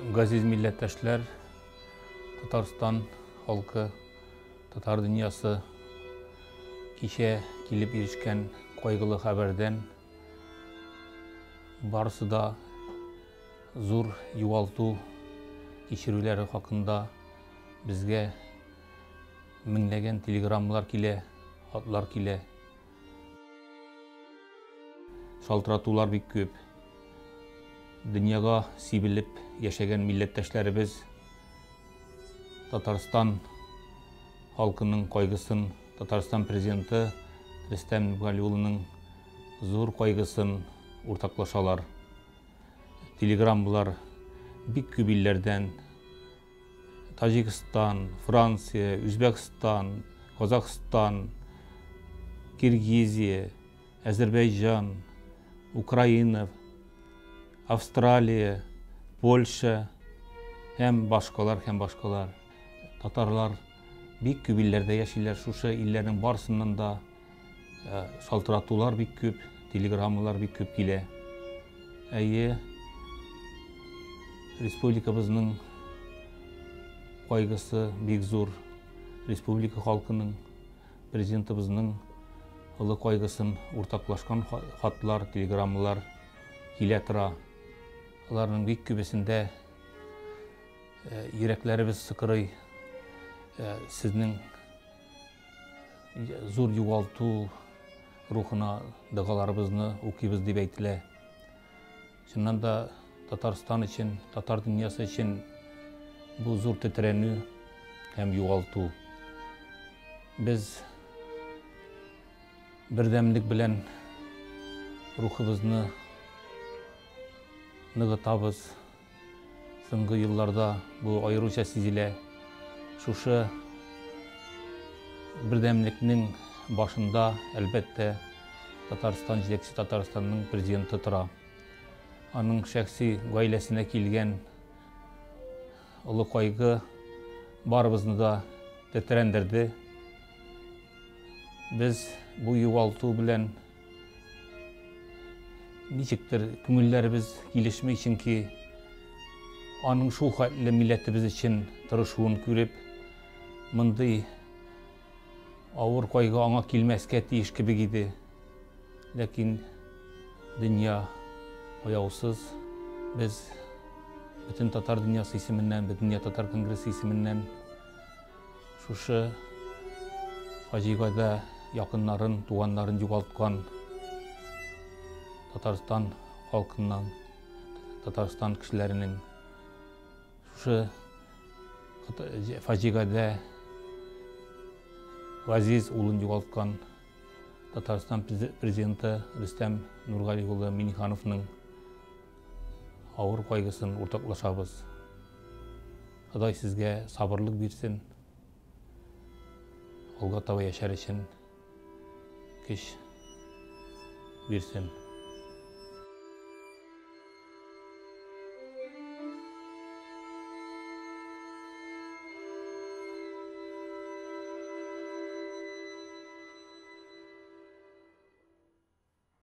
Газиз милләттәшләр, Татарстан халкы, татар дөньясы кичә килеп ирешкән кайгылы хәбәрдән барысы да зур югалту кичерүләре хакында безгә меңләгән телеграммалар килә, хатлар килә. Шалтыратулар бик күп. Дөньяга сибелеп яшәгән милләттәшләребез Татарстан халкының кайгысын, Татарстан президенты Рөстәм Нургали улының зур кайгысын уртаклашалар. Телеграммалар бик күп илләрдән Таҗикстан, Франция, Үзбәкстан, Казахстан, Киргизия, Әзербәйҗан, Украина, Австралия, Польша һәм башкалар һәм башкалар. Татарлар бик күп илләрдә яшиләр. Шушы илләрнең барысыннан да шалтыратулар бик күп, телеграммалар бик күп килә. Әйе, республикабызның кайгысы бик зур. Республика халкының, президентыбызның олы кайгысын уртаклашкан хатлар, телеграммалар килә тора. Аларның бик күбесендә йөрәкләребез сыкрый. Сезнең зур югалту рухына догаларыбызны укыйбыз дип әйтелә. Чыннан да Татарстан өчен, татар дөньясы өчен бу зур тетрәнү һәм югалту. Без бердәмлек белән рухыбызны ныгытабыз. Соңгы елларда бу аеруча сизелә. Шушы бердәмлекнең башында, әлбәттә, Татарстан җитәкчесе, Татарстанның президенты тора. Аның шәхси гаиләсенә килгән олы кайгы барыбызны да тетрәндерде. Без бу югалту белән ничектер күңелләребез килешми, чөнки аның шул хәтле милләтебез өчен тырышуын күреп, мондый авыр кайгы аңа килмәскә тиеш кебек иде. Ләкин дөнья аяусыз. Без бөтен татар дөньясы исеменнән, Бөтендөнья татар конгрессы исеменнән шушы фаҗигада якыннарын, туганнарын югалткан Татарстан халкыннан, Татарстан кешеләренең шушы фаҗигада газиз улын югалткан Татарстан президенты Рөстәм Нургали улы Миңнехановның авыр кайгысын уртаклашабыз. Ходай сезгә сабырлык бирсен. Алга таба яшәр өчен көч бирсен.